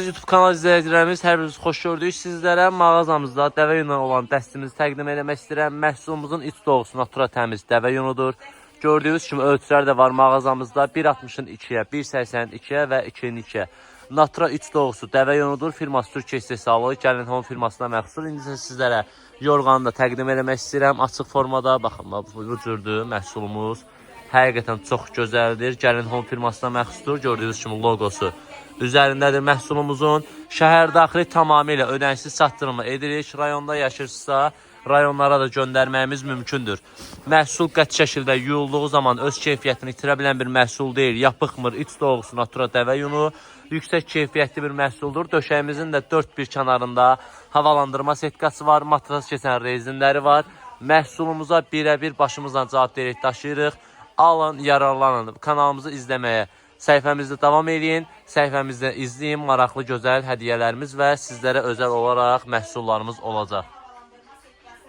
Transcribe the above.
YouTube kanal izləyicilərimiz, hər birinizi xoş gördük. Sizlərə mağazamızda dəvə yunu olan dəstimizi təqdim eləmək istəyirəm. Məhsulumuzun iç dolğusu natura təmiz dəvə yunudur. Gördüyünüz kimi ölçülər də var mağazamızda. 1.60-ın 2-yə, 1.80-in 2-yə və 2-nin 2-yə. Natura iç dolğusu dəvə yunudur. Firması Türkiyə istehsalı, Gəlin Home firmasına məxsusdur. İndi isə sizlərə yorğanı da təqdim eləmək istəyirəm. Açıq formada, baxın, bu cürdür məhsulumuz. Həqiqətən çox gözəldir. Gəlin Home firmasına məxsusdur. Gördüyünüz kimi loqosu üzərindədir məhsulumuzun. Şəhər daxili tamamilə ödənişsiz çatdırma edirik. Rayonda yaşayırsınızsa, rayonlara da göndərməyimiz mümkündür. Məhsul qəti şəkildə yuyulduğu zaman öz keyfiyyətini itirə bilən bir məhsul deyil. Yapıxmır, iç dolğusu natura dəvə yunu. Yüksək keyfiyyətli bir məhsuldur. Döşəyimizin də dörd bir kənarında havalandırma setkası var, matras keçən rezinləri var. Məhsulumuza birəbir başımızla cavab deyirik, daşıyırıq. Alın, yararlanın. Kanalımızı izləməyə, səhifəmizdə davam eləyin. Səhifəmizdə izləyin. Maraqlı, gözəl hədiyyələrimiz və sizlərə özəl olaraq məhsullarımız olacaq.